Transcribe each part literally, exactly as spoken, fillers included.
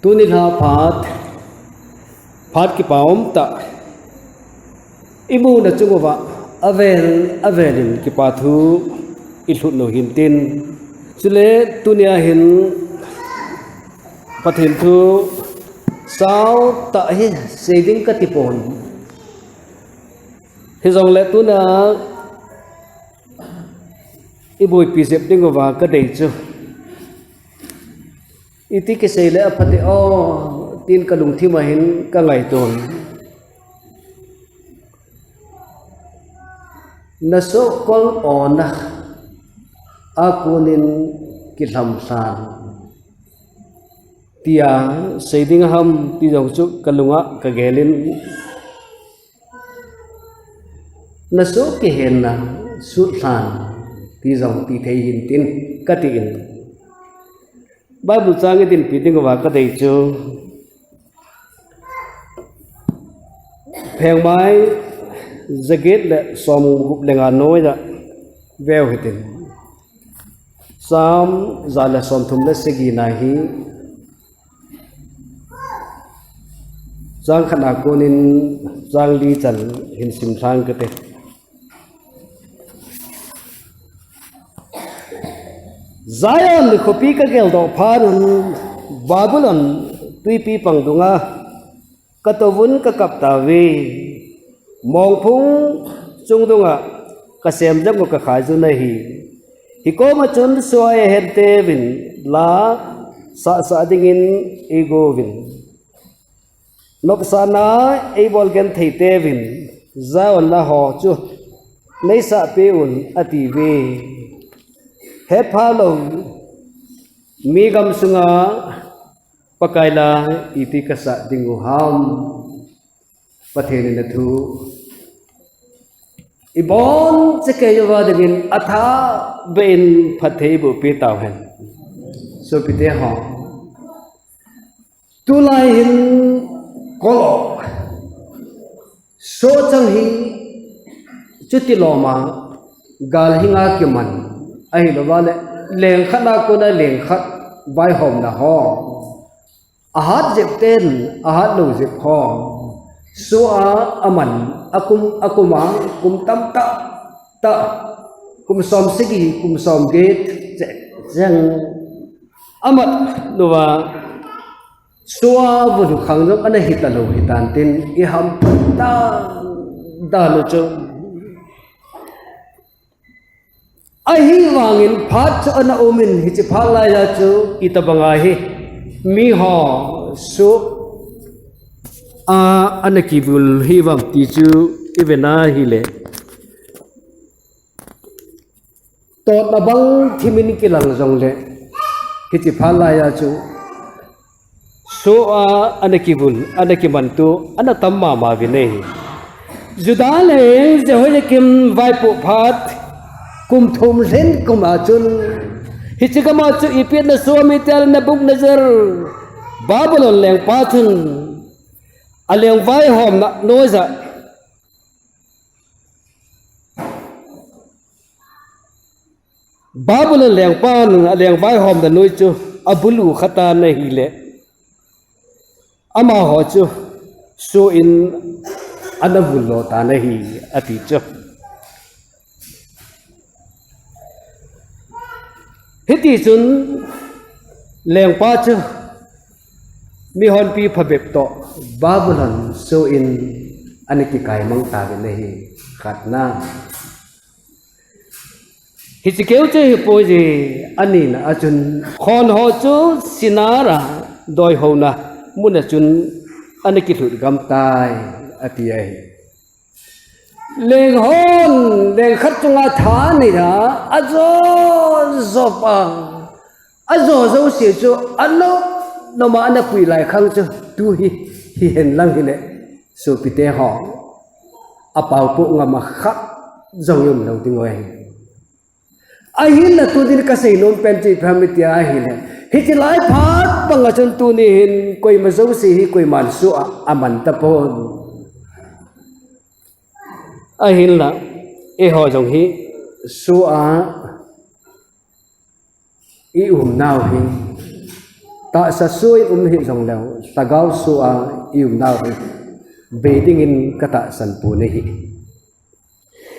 Tuni lha phat, phat kipa um tah i muna chung uva avel avel in kipa thu i lhut u hin tin. Chule tunia hin Pathen thu sau tah hi sei ding ka ti pon. Hijongle tuna i boipi jep ding uva ka dei chu, iti kisei le apha te o, tin ka lungthim a hin ka ngaito. Na sokol ona a konin kilham lhan, tia sei ding ham ti jong chu ka lunga ka gelin, na soh kihenna sut lhan ti jong ti thei hin tin ka ti in. Bible chang i dinpi ding uva ka dei chu, Phengmai jaget le som gup le nga noi a veu hitin. Psalm ja le som thum le sagi na hi, chang khat na konin chang li chan hin sim thang ka te. Zion khopi ka geldoh phat un, Babylon tuipi pang dunga ka tou un ka kap tauve. Mongphung chung dunga ka sem jang u ka khai jun ahi. Hikoma chun suai a hen teuvin la sah sah dingin ei gouvin. Nopsahna ei bol genthei teuvin, Zion la ho chu nei sah peh un ati ve. Hepha lou mi gam sunga Pakai la iti ka sah ding u ham. Pathen in a thu i bon chekei uva dingin atha bein phatthei boh peh tau hen. Sopite ho, tulai hin kol o, soh chang hi chuti loma gal hinga kiman ahi lou vale, leng khat na kona leng khat vaihomna ho. Ahat jep ten, ahat lou jep ho. Soh a aman, akum, akuma, kum tam tah, tah, kum som sagi, kum som get, che, cheng. Amat louva, soh a vun khang jong ana hita lou hitan tin, i ham tan, dan u chu. Ahivangin phat chu ana umin hiche phat laiya chu itobang ahi. Miho soh a ana kivul hivam ti chu i vena hile. Totna bang thimin kilang jongle. Hiche phat laiya chu. Soh a ana kivul, ana kiman tu, ana tam mama vin ahi. Judah leng Jehoiakim vaipoh phat, kum thum lhin kum a chun. Hiche gam a chu ipi ana soh em itile Nebuchadnezzar, Babylon lengpa chun. Aleng vaihomna noiya. Babylon lengpan aleng vaihomna noi chu abulu khatan ahile. Amaho chu soh in ana vulo tan ahi ati chu. Hiti chun lengpa chu mihonpi phabep toh Babylon soh in ana kikai mang tauvin ahi khatna. Hiche keu chu hipoi je, anina a chun. Khon ho chu Shinar a doihouna mun a chun ana kilhut gam tai, ati ahi. Leng hon, leng khat chunga tha nei a, ajo jo pa. Ajo jouse chu, anom, noma ana pui lai khang chu, tu hi, hihen lang hile, sopite ho. Apao poh ngam a khat jong i um lou ding u ahi. Ahinla tunin ka seinom pen chu ipi ham itia ahile. Hiche lai phat banga chun tuni hin koima jouse hi koiman soh a, aman tapon. Ahinla, eiho jong hi soh a, i umnau hi. Tahsa soh in um hih jongleu, lhagao soh a i um nau hi bei dingin ka tahsan pon ahi.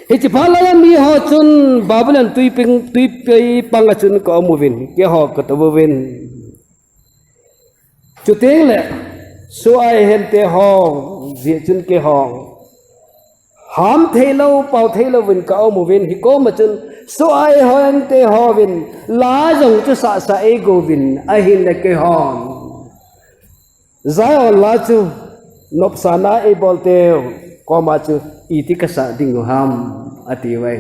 Hiche phat laiya miho chun Babylon tuiping, tuipei panga chun ka um uvin, keiho ka tou uvin. Chuteng le, soh a eihente ho, jeh chun keiho ham theilou, pao theilouvin ka um uvin, hikoma chun, soh a eihente hovin, la jong chu sahsah eigouvin, ahinla keihon Zion la chu, nopsahna eibolteu koma chu, iti kasah dingu ham, ati uve.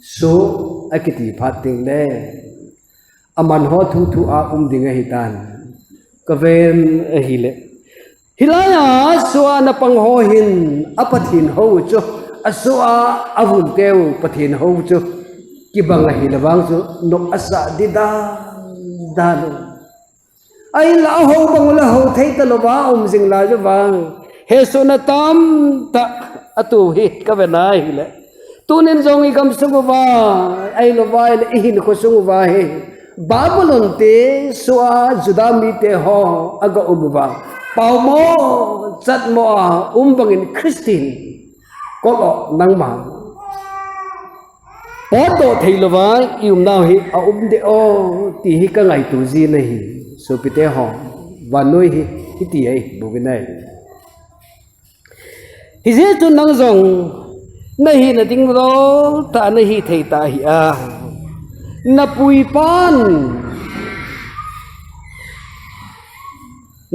Soh akiti phat teng le, aman ho thuthu a um ding ahitan. Ka ven ahile, hilai a soh a napang ho hin, a Pathen hou chu, asoh a avun teu Pathen hou chu, kibang ahile vang chu, nop asah di dan dan u. Ahinla ahou bang u le hou thei talouva um jing lai u vang, hesohna tamtah atoh hi ka ven ahile, tunin jong i gamsung uva, ahilouva ahile i hinkho sung uva hi, Babylon te soh a Juda mite ho aga um uva, paomo, chatmo a um bangin Christian, kol o nangma, potdoh theilouva i umnau hi aum deh o, ti hi ka ngaito jin ahi. Sopite ho, vannoi hi hiti ahi bouvin ahi. Hijeh chun nang jong nahina ding lou tah nahi thei tah hih a, napuipan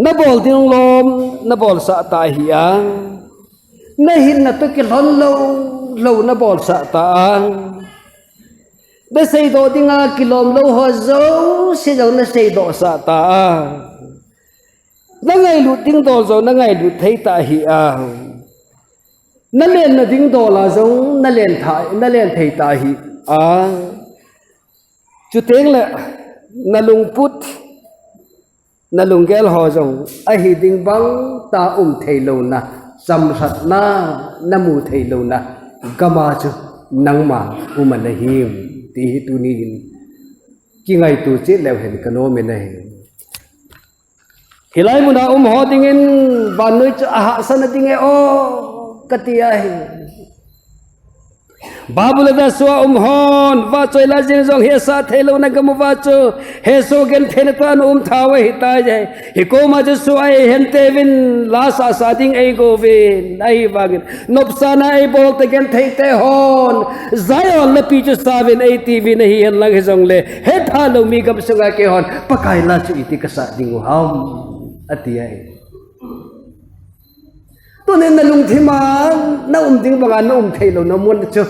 nabol ding lom nabolsah tah hih a, nahinna toh kilhon lou lou nabolsah tah a, naseidoh dinga kilom lou ho jouse jong naseidohsah tah a, nangailut ding dol jong nangailut thei tah hih a, nalenna ding dol a jong nalen thei, nalen thei tah hih a, chuteng le nalungput, nalunggel ho jong ahi ding bang tah um theilouna, chamlhatna namu theilouna gam a chu nangma um nahim, ti hi tuni hin kingaito chet leu hen ka nom in ahi. Hilai muna um ho dingin vannoi chu ahahsatna ding e o, kati ahi. Babylon a soh a um hon vahchoi la jeng jong hesah theilouna gam uva chu, hesoh gentheina tah a um thou ahitai. Hikoma chu soh a eihente uvin la sahsah ding eigouvin, ahivangin nopsahna eibol te genthei te hon Zion lapi chu sauvin eitiuvin ahi henlang hijongle, hetha lou mi gamsunga keihon Pakai la chu iti kasah dingu ham, ati ahi. Tunin nalungthim a naum ding banga naum theilouna mun chu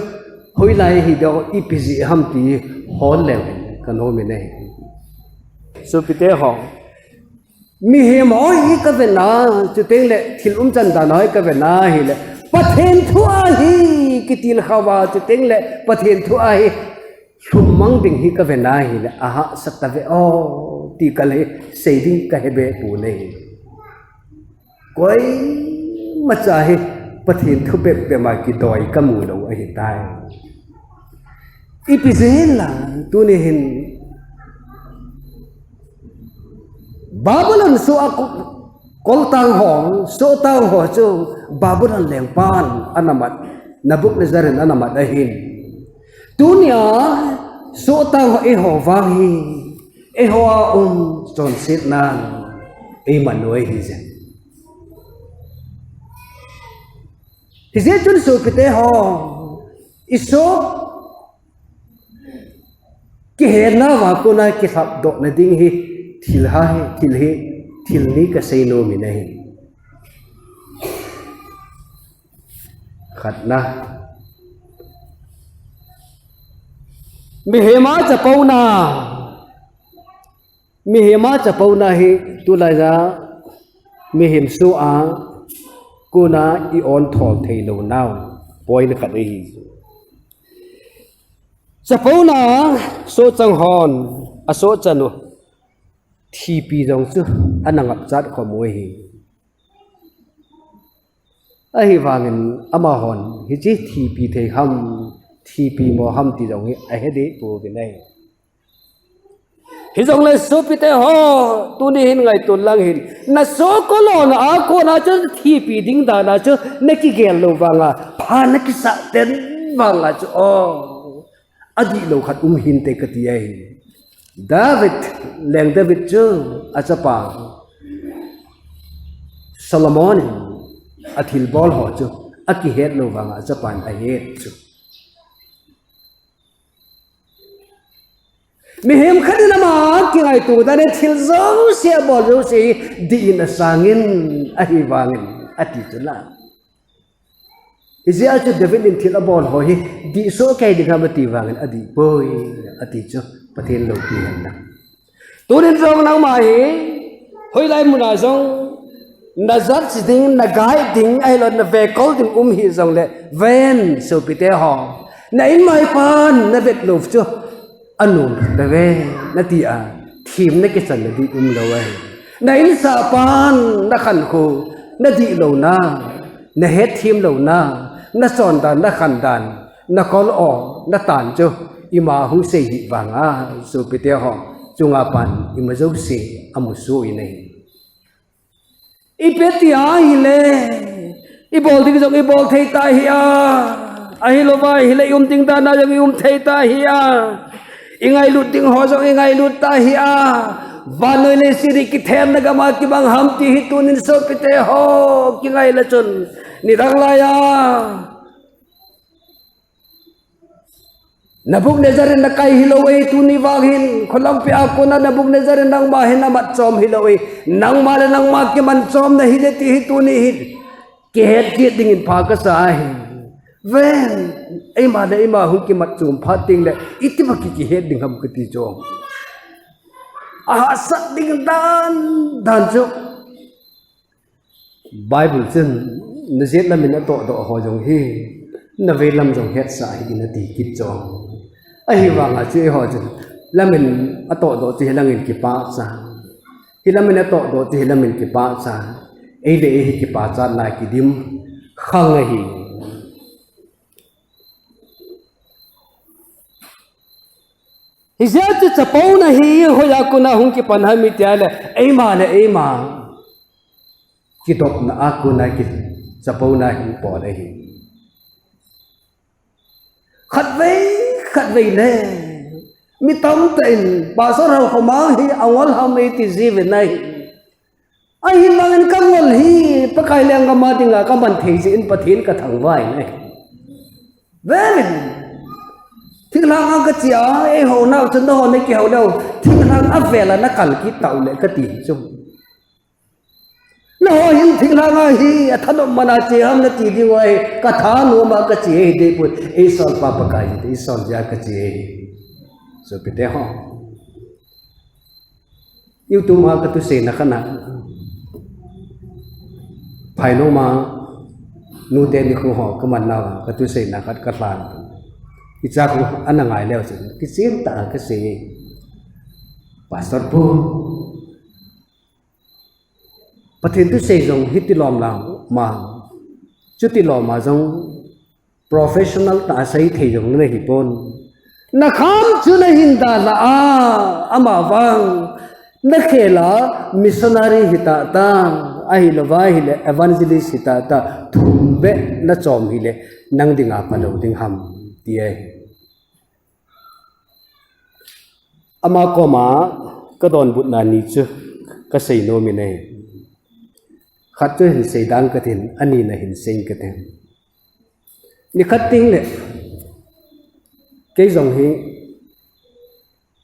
hoilai hiding, ipi jeh ham ti hol leu hen ka nom in ahi. Sopite ho, mihem ho hi ka vena, chuteng le thil umchan dan ho hi ka vena ahile, Pathen thu ahi kitilkhou va, chuteng le Pathen thu ahi lhummang ding hi ka vena ahile, ahahsa tave o, ti kal hi sei ding kahe be pon ahi. Koimacha hi Pathen thu bep bep ma kidoi kamu lou ahitai. Ipi jeh ham, tuni hin Babylon soh a ko-, koltang ho, sohtang ho chu Babylon lengpan ana mat, Nebuchadnezzar in ana mat ahin. Tunia sohtang ho eiho vang hi, eiho a um chonsetnan eiman u ahi jeh. Hijeh chun sopite ho, isoh kihetnauva kona kilhapdohna ding hi thil ha hi, thil hi, thil ni kasei nom in ahi. Khatna, mihem a chapouna, mihem a chapouna hi tulaiya mihem soh a kona i-on thol theilounau point khat ahi. Chapouna sohchang hon asohchan u thipi jong chu ana ngapchat khom u ahi. Ahivangin amahon hiche thipi thei ham, thipi mo ham ti jong hi ahe deh pouvin ahi. Hijongle sopite ho, tuni hin ngaito lang hin. Nasokolona a kona chu thipi ding dan a chu nakigel lou vanga, pha nakisah ten vanga chu o. Adihlou khat um hinte kati ahi. David, leng David chu achapa Solomon in athilbol ho chu akihet lou vanga achapan ahet chu. Mihem khat in ama kingaito dan in thil jouse abol jouse hi dih in asangin ahivangin ati chu la. Hijeh a chu David in thil abol ho hi dih soh kei ding ham ati vangin adih poi ati chu Pathen loupi hen lang. Tunin jong nangma hi hoilai muna jong najat ding, nagai ding, ahilou navekol ding um hijongle ven sopite ho, na inmai pan navet lou chu anom tave, nati a themna kichan nadih umlou ahi. Na insah pan nakhankho nadih louna, nahetthem louna, nachondan, nakhandan, nakol o, natan chu ima hung sei hih vanga sopite ho, chunga pan ima jouse amusoh in ahi. Ipi ti ahile, ibol ding jong ibol thei ta hia, ahilouva ahile ium ding dan a jong ium thei ta hia, ingailut ding ho jong ingailut ta hia, vannoi leiset hi kithemna gam a kimang ham ti hi tunin sopite ho kingaile chun, nidang laiya Nebuchadnezzar in nakai hilou e, tuni vang hin, kholangpi a kona Nebuchadnezzar in nangma hi namatchom hilou e, nangma le nangma kimanchomna hile ti hi tuni hin kihet kit dingin pha kasa ahi. Ven, eima le eima hung kimatchom phat tengle, itipa ki kihet ding ham kati chu. Ahahsat ding dan dan chu. Bible chun, najet lamin atohdoh ho jong hi, navei lam jong hetsah hih in ati kit chu. Ahivanga chu eiho chun, lamin atohdoh chu hilangin kipahcha, hilamin atohdoh chu hilamin kipahcha, eile ei hi kipachatna kidim khang ahi. Hijeh chun chapouna hi hoiya kona hung kipan ham itile, eima le eima kidopna a kona ki, chapouna hi pot ahi. Khatvei, khatvei le, mi tamtah in, Pastor Haokhommang hi angol ham eiti jiuvin ahi. Ahivangin kangol hi Pakai lenggam a dinga kaman thei jeh in Pathen kathangvah in ahi. Veuvin. Thinglhang a kache a, eiho nau chun nangho nakihou leu, thinglhang avel a nakal kit tauleh kati chu. Nangho hin thinglhang a hi athanom man a che ham nati diu ahi, kathanom a kache ahi deipoi, eisolpa Pakai, eisol jeh a kache ahi. Sopite ho. YouTube a katuiseina khat na, phainom a nute nikho ho kaman nauva katuiseina khat kalhan. Icha khu ana ngai leu chun, kichen tah a kasei, Pastor pu, Pathen thusei jong hiti lom lang ma, chuti lom a jong professional tah a sei thei jong nahi pon. Nakham chu nahin dalha a, amavang nakhel a missionary hita ta, ahilouva ahile evangelist hita ta, thum beh nachom hile nang dinga phalou ding ham ti ahi. Ama koma kadonbutna ni chu kasei nom in ahi. Khat chu hin sei dang katin, anina hin sei katin. Nikhat tengle, kei jong hi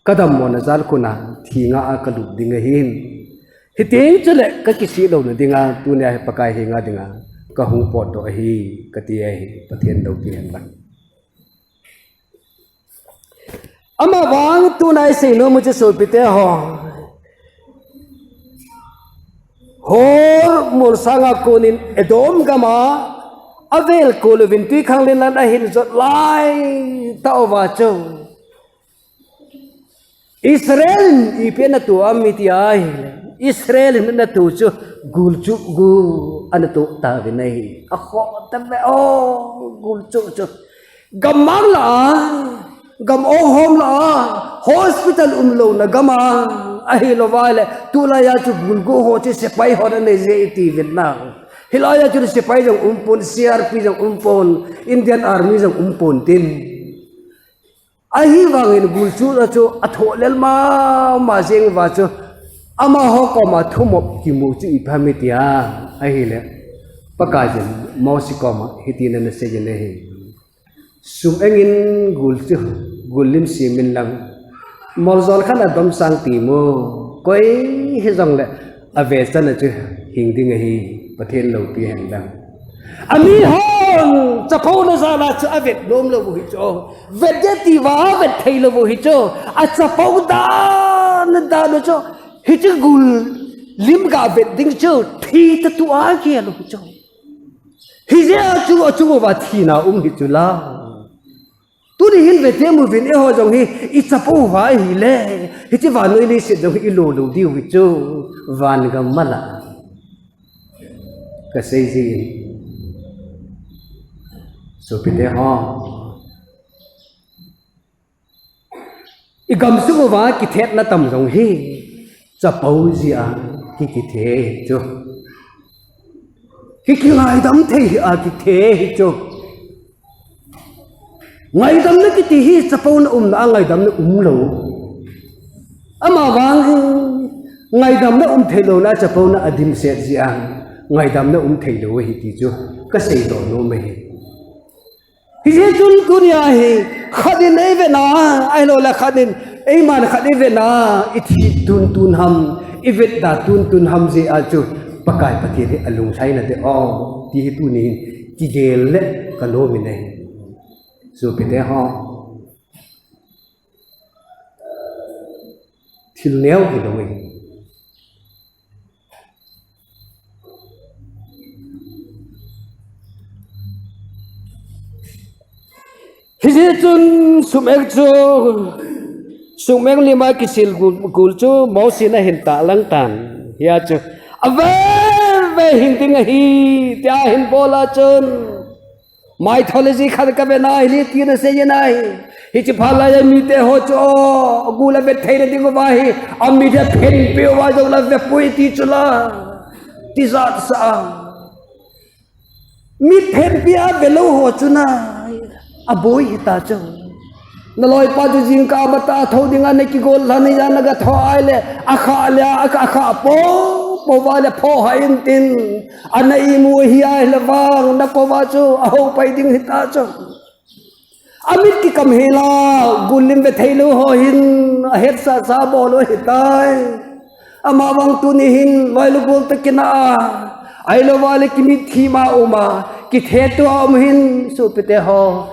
kadammona jalkhun a thing a kalut ding ahin. Hiteng chule kakisih louna dinga tunia hi Pakai henga dinga kahung potdoh ahi, kati ahi, Pathen loupi hen lang. Amavang tuna isei nom u chu sopite ho, Hor molsang a konin Edom gam a avel kol uvin twikhanglen lan ahin jot laitah uva chu, Israel in ipi ana to am iti ahile, Israel in ana to chu gulchuh gu ana to tauvin ahi. Akhoh tave o, gulchuh chu. Gammang lah a Gam ong hom la a, hospital umlouna gam a, ahilouva le, tulai a chu gul go ho chu sepai ho nanei je iti vet na. Hilai a chu sepai jong umpon, C R P jong umpon, Indian Army jong umpon tin. Ahivangin gul chu a chu athoh lel mama jeng uva chu, amaho koma thumop kimu chu ipi ham itia, ahile, Pakaiyin Mosi koma hitin ana seiyin ahi. Sum engin gul chu, gul lim simin lang. Moljol khat a domsang timu. Koi hijongle, avechan a chu hing ding ahi, Pathen loupi hen lang. Amihon, chapouna jal a chu avet nom lou u hi chu. Vet ding tia avet thei lou u hi chu. Achapo dan dan u chu. Hiche gul lim ga vet ding chu. Thi tah tua kihel u hi chu. Hijeh a chu achung uva thina um hi chu la. Tuni hin vete mu vin eiho jong hi ichapo uva ahile. Hiche vannoi leiset jong hi ilo lou diu hi chu. Van gam mala. Kasei jin. Sopite ho. Igam sung uva kithetna tam jong hi, chapo jeh a ki, kithe chu. Ki, kingaidam thei hi a kithe hi chu. Ngaidamna kiti hi chapouna umna a ngaidamna umlou. Amavang ngaidamna um theilouna chapouna adimset jeh a ngaidamna um theilou ahi ti chu kasei doh nom ahi. Hijeh chun tunia hi, khat in eivetna, ahilouleh khat in, eiman khat eivetna, ithi tuntun ham, ivetda tuntun ham jeh a chu, Pakai Pathen hi alunglhaina ding ahi, ti hi tunin, kigel le kanomin ahi. Sopite ho. Thil neo hilou ahi. Hijeh chun sum-ek chu, sum-ek lima kisil gul, gul chu Mosi in ahin tahlang tan. Hia chu, ave ve hing ding ahi, tia ahin bol a chun. Mythology khat kavet na hi, ti ana seiyin ahi. Hiche phat laiya mite ho chu, o, gul avet theina ding uva hi, amite phenpi uva jong la vepoi ti chu la. Tijat sa a. Mi phenpi a velou ho chu na, aboi hita chu. Naloipa chu jingkah matah thou dinga nakigol lhon a naga thou ahile, akha le, akha, akha po, po uva le pho ha intin. Ana imu hi ahile vang, napo uva chu, ahou pai ding hita chu. Amit kikam hela, gul lim ve theilou ho hin, ahetsah sa bol u ahitai. Amavang tuni hin, loilu gol toh kinah a. Ahilouva le kimit thim a um a, kithe tua um hin, sopite ho.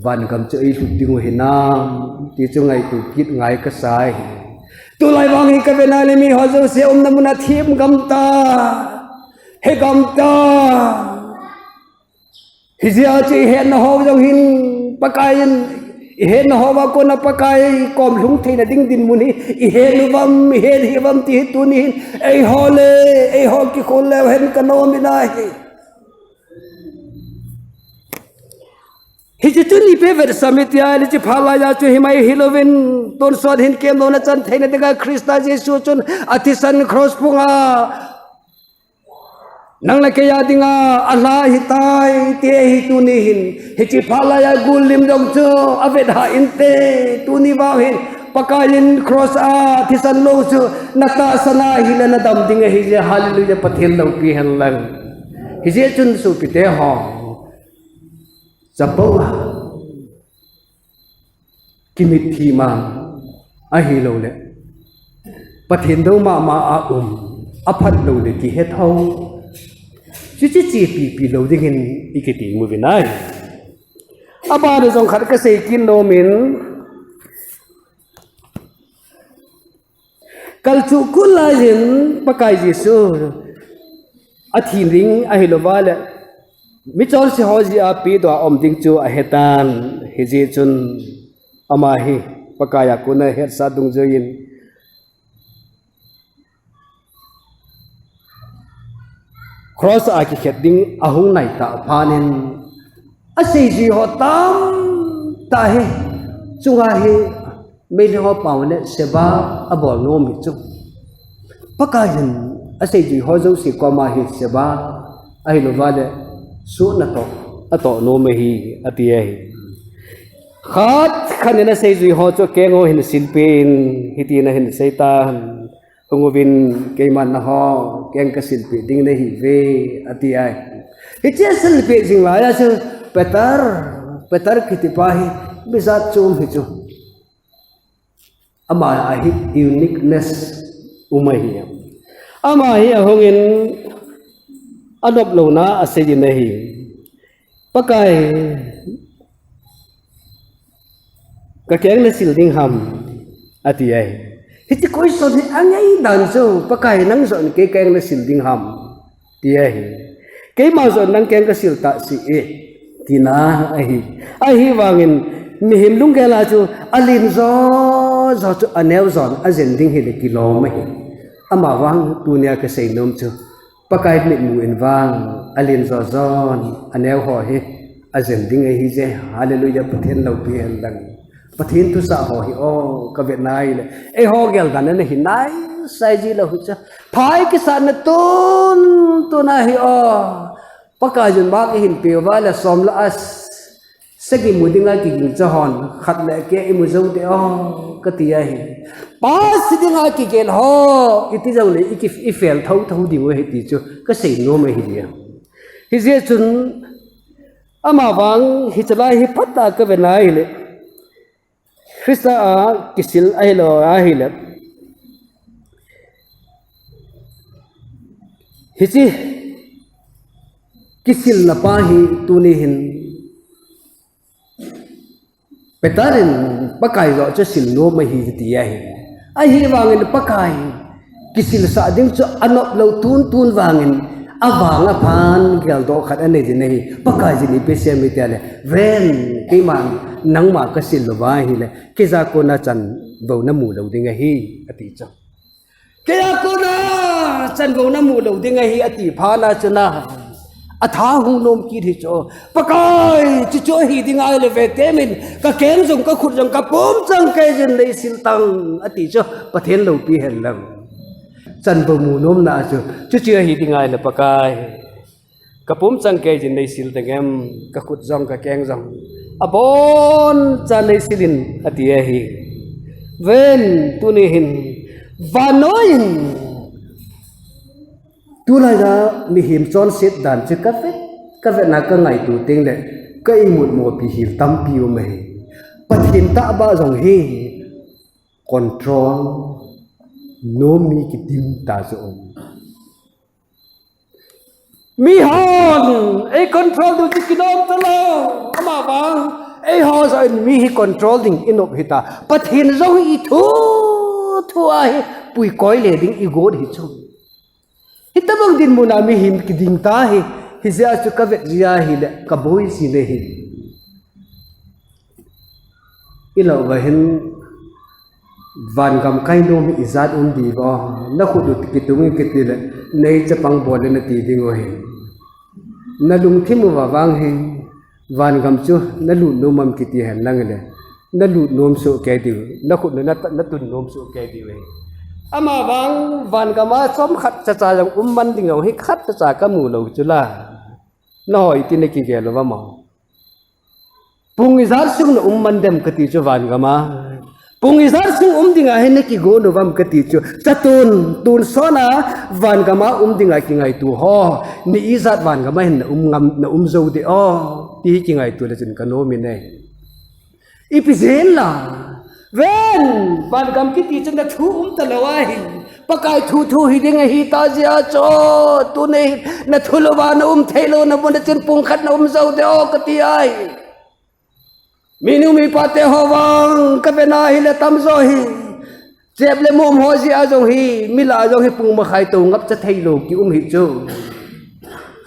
Van gam chu eilhut ding u hinam, ti chu ngaito kit ngai kasai. Tulai vang hi kavet na le mi ho jouse umna mun a thim gam ta. He gam ta. Hijeh a chu ihetna ho jong hin, Pakai in, ihetna ho va kona Pakai kom lhung theina ding dinmun hi, ihet uvam, ihet hih uvam ti hi tuni hin, eiho le, eiho kikhol leu hen kanomin ahi. Hiche chu ipi vetsah em itia, hiche phat laiya chu himai hilouvin, tonsot hin kemlouna chan theina dinga Christa Jesu chun athisan cross phunga, nang le kei a dinga alha ahitai, ti ahi tuni hin. Hiche phat laiya gul lim jong chu avet ha inte, tuni vang hin. Pakai in cross a thisan lou chu natahsan a ahile nadam ding ahi jeh, hallelujah, Pathen loupi hen lang. Hijeh chun sopite ho. Chapo a. Kimit thim a, ahilouleh. Pathen dou mama a um, aphat louleh kihe thou. Chuche chepipi lou dingin ikiti uvin ahi. Abana jong khat kasei kit nomin. Kalchuh kul laiyin Pakai Jesu athi ding ahilouva le, michonse ho jeh a pedoh a um ding chu ahetan, hijeh chun ama hi Pakai a kona hetsah dungjuiyin cross a kikhet ding ahung naitah phat in, aseijui ho tamtah hi chunga hi Meitei ho pao le Seba abol nom hi chu. Pakai hin aseijui ho jouse koma hi Seba ahilouva le suhna toh atoh nom ahi ati ahi. Khat khat in aseijui ho chu akeng u hin silpeh in hitin ahin seitan. Hung uvin keiman nangho keng kasilpeh ding nahiuve ati ahi. Hiche asilpeh jing laiya chu Peter, Peter kitipa hi mi jat chom hi chu. Ama a hi uniqueness um ahi. Ama hi ahungin anop louna aseijin ahi. Pakai, kakeng nasil ding ham ati ahi. Hiche question hi angai dan chu, Pakai nang joh in kei keng nasil ding ham ti ahi. Keima joh in nang keng kasil tah sih e tina ahi. Ahivangin mihem lunggel a chu alen jo jo chu aneo jon ajen ding hile kilom ahi. Amavang tunia kasei nom chu Pakai mitmu in vang alen jo jon aneo ho hi ajen ding ahije. Hallelujah, Pathen loupi hen lang. Pathen thusah ho hi o, kavet na hile eiho gel dan ana hi naisai ji lou hi chu. Phai kisatna tun tun ahi o. Pakai jun ma kihin peuva le som le a sagi mu dinga kiging cha hon, khat le keh imu jou te o kati ahi. Pasi dinga kigel ho iti jongle iki, ifel thotho diu ahi ti chu kasei nom ahi dia. Hijeh chun amavang hichelai hi phatah a kave na hile Christa a kisil ahilou ahile hiche kisilna pa hi tuni hin Peter in Pakai joh chu sil nom ahi ti ahi. Ahivangin Pakai kisilsah ding chu anop lou tun tun vangin avang aphan geldoh khat anei jin ahi. Pakai jin ipi asei em itile, ven, keiman nangma kasil louva ahile keija kona chanvou namu lou ding ahi ati chu. Keija kona chanvou namu lou ding ahi ati phat na chun atha hung nom kit hi chu. Pakai, chuchu ahi ding ahile ve temin, kakeng jong kakhut jong kapum changkei jin neisil tan ati chu. Pathen loupi hen lang. Chanvou mu nomna chu chuchu ahi ding ahile Pakai, kapum changkei jin neisil tan em, kakhut jong kakeng jong abonchan neisil in ati ahi. Ven, tuni hin vannoi in tulai a mihem chonset dan chu kavet, kavet na kangaito tengle ka imut mopi hel tampi um ahi. Pathen tahbeh jong hi control nom mi kitim tah chu um. Mihon eicontrol diu chu kinom talou. Amavang eiho joh in mi hi control ding inop hita. Pathen jong hi ithu thu a hi puikoi le ding igot hi chu. Hitobang dinmun a mihem kiding ta hi, hijeh a chu kavet jia hile kaboi jin ahi. Ilah uva hin vangam kai nom hi ijat um diu ham, nakhut u kitung in kitile, nei chapang bol in nati ding u ahi. Nalungthim uva vang hi vangam chu nalut nom am kiti hen lang le, nalut nom soh kei diu, nakhut u na, natun nom soh kei diu ahi. Amavang vangam a chomkhat chacha jong um man ding u hi khat chacha kamu lou chu la. Nahoi ti nakigel uvam? Pung ijat sung na um man dem kati chu vangam a. Pung ijat sung um dinga hin nakigon uvam kati chu. Chatun, tun sot a vangam a um dinga kingaito ho, ni ijat vangam a hin na um ngam, na um jou ding o, ti hi kingaito le chun kanom in ahi. Ipi jeh in la, ven, vangam kiti chu nathu um talou ahi. Pakai thu thu hi ding ahi ta jeh a chu, tuni nathu louva na um thei louna mun a chun pung khat na um jou ding o kati ahi. Minu mipa te ho vang kave na hile tamjo hi chep le mom ho jeh a jong hi, mi lah a jong hi pung makhai tou ngap cha thei lou kium hi chu.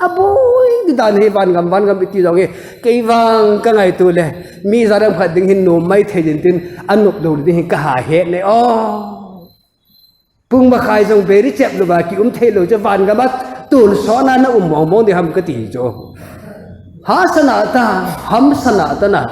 Aboi di dan hi vangam, vangam iti jong hi, kei vang kangaito le, mi ijat ham khat ding hin nom mai thei jin tin, anop lou ding hin kaha het ne o. Pung makhai jong beri chep louva kium thei lou chu vangam a tun sot a na um mong mong ding ham kati chu. Hahsatna ta, hamsatna ta na.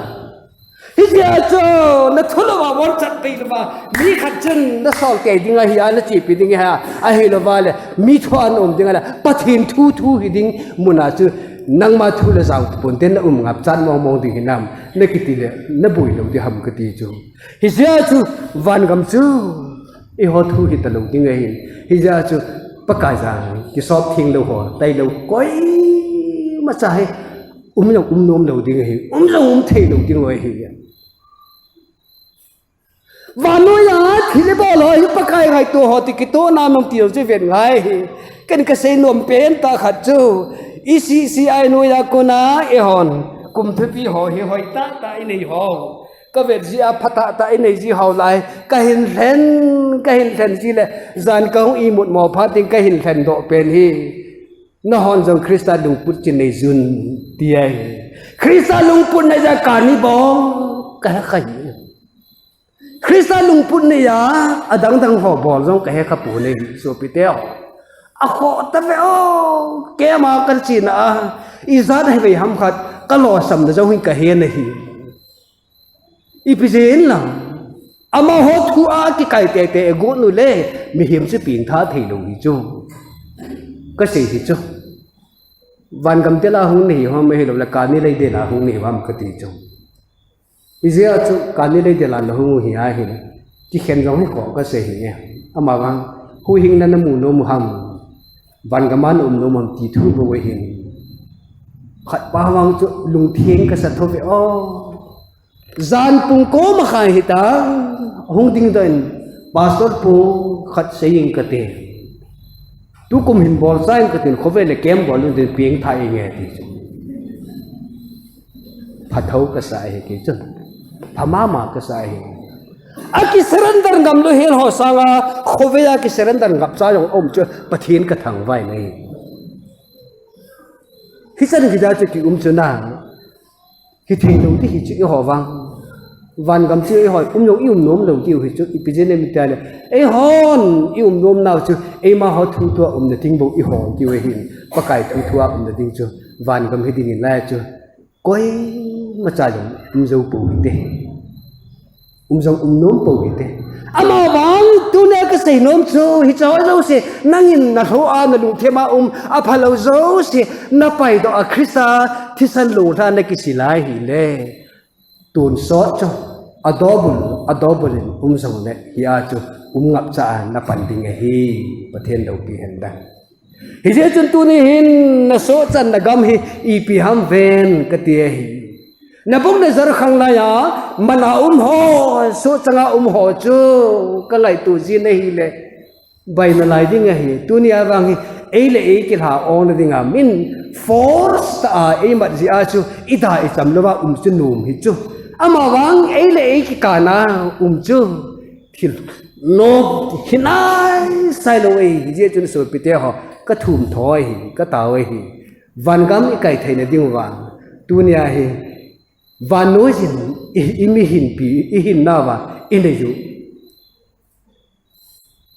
Hijeh chun, na thu louva, von chat pei louva, mi khat chun na sol tei ding ahi a, na chepi ding ahi a, ahilouva le, mi thu a na um ding a le, Pathen thu thu hi ding mun a chu, nangma thu le jao pon te na um ngap chat mong mong ding hinam, na kiti le, na boi lou ding ham kati chu. Hijeh chun, van gam chu, eiho thu hi ta lou ding ahi. Hijeh chun, Pakai jal, kisop theng lou ho, tai lou koima cha hi, um jong um nom lou ding ahi, um jong um thei lou ding ahi. Vannoi a thil ibol ho hi Pakai ngaito ho ti kitoh na nom ti ho chu ven ngai hi. Ken ka sei nom pen tah khat chu, i C C I noi a kona eihon kum thupi ho hi hoi tah tah i nei ho, ka vet jeh a pha tah tah i nei ji ho lai, ka hin lhen, ka hin lhen ji le, jan ka hung imut mo phat in ka hin lhen doh pen hi. Nahon jong Christa lungput chin nei jun, ti ahi. Christa lungput nei jeh a kani bol ka he kha hi. Christa lungput nei a, adang dang ho bol jong ka he kha pon ahi, sopite ho. Akhoh tave o, keima ka chena a, ijat hivei ham khat, ka losam na jong hin ka he na hi. Ipi jeh in lam, amaho thu a kikai tei tei agot u le, mihem chu pengtha thei lou hi chu. Ka sei hi chu. Van gam del a hung na hi ham, ahilou le kani lei del a hung na hi ham kati chu. Ijeh a chu kani lei del a na hung u hi ahile, kikhen jong hi khoh ka sei hi e. Amavang, huhhingna na mu nom u ham, van gam a na um nom u ham ti thu bou ahin. Khat pa vang chu lungtheng ka sa tho ve o. Jan pung ko makhai hita, hung ding doh in, Pastor pu khat sei ing kate. Tukum hin bol cha ing katin, khovel le kem bol in tin pengtha inge ti chu. Phatho ka sa ahi kei chun. Pha mama ka sa ahi. A ki surrender ngam lou hel ho sanga, khovel a ki surrender ngap cha jong um chu, Pathen ka thangvah in ahi. Hichan hijat chu ki um chu na. Kithei lou ti hi chu eiho vang. Van gam chu eiho um jong i um nom lou diu hi chu, ipi jeh inem itile, eihon i um nom nau chu, eima ho thu thu a umna ding bou eiho diu ahin, Pakai thu thu a umna ding chu, van gam hi ding in lai chu, koima cha jong um jou pou hite. Um jong um nom pou hite. Amavang tunia ka sei nom chu, hiche ho jouse, nangin na lou a, na lungthim a um, aphalou jouse, na paidoh a Christa thisan longlha na kisil a ahile, tonsot chu, a double, a double in um jongle, hia chu, um ngap cha a na pan ding ahi, Pathen loupi hen lang. Hijeh chun tuni hin na sohchanna gam hi ipi ham ven kati ahi. Nebuchadnezzar khanglai a mana um ho, sohchanga um ho chu ka ngaito jin ahile, bai nalai ding ahi. Tunia vang hi ei le ei kilha ong na dinga min force tah a ei mat jeh a chu i da i cham louva um chu nom hi chu. Amavang ei le ei kikana um chu thil nom hi nai sai lou ahi. Hijeh chun sopite ho, ka thum tho ahi, ka tao ahi. Van gam i kai theina diuva, tunia hi vannoi jin i, i mihinpi, i hinnauva i nei u.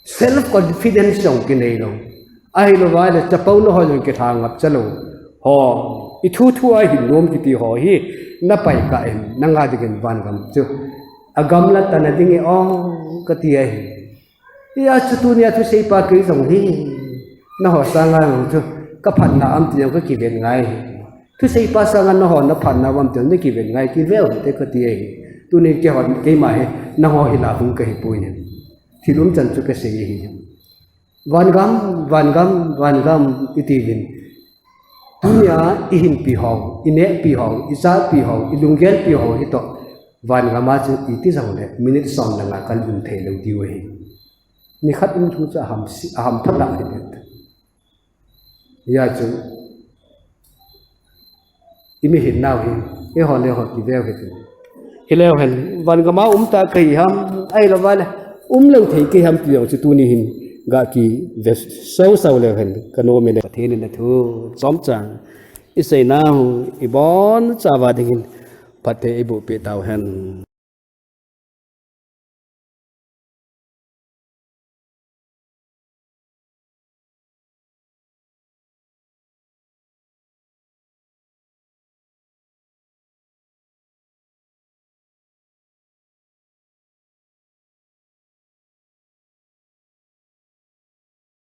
Self confidence jong kinei lou. Ahilouva le chapona ho jong kilha ngap cha lou. Ho, i thu thu a hin nom kiti ho hi, na pai kah in, nanga dingin van gam chu. A gamla tana ding e o, kati ahi. Hia chu tunia thuseipa kei jong hi, naho sanga jong chu, ka phatna am ti jong ka kiven ngai. Thuseipa sanga naho na phatna am ti jong na kiven ngai, kiveu hite kati ahi. Tunin keiho, keima hi, nangho hi la hung ka hi poi. Thil umchan chu ka sei ahi. Van gam, van gam, van gam, i tiuvin. Tunia i hinpi ho, i nehpi ho, i chatpi ho, i lunggelpi ho hitoh. Van gam a chu iti jongle, minute som le nga kan um thei lou diu ahi. Nikhat um thu chu aham si, aham thot lah ahi. Hia chu, i mihinnau hi, eiho le ho kiveu hite. Hileu hen, van gam a um tah ka hi ham, ahilouva le, um lou thei kei ham ti jong chu tuni hin, ga kive sau sau leu hen, ka nom e. Pathen in athu chomcha i seinau, i bonchauva dingin, phatthei eiboh peh tau hen.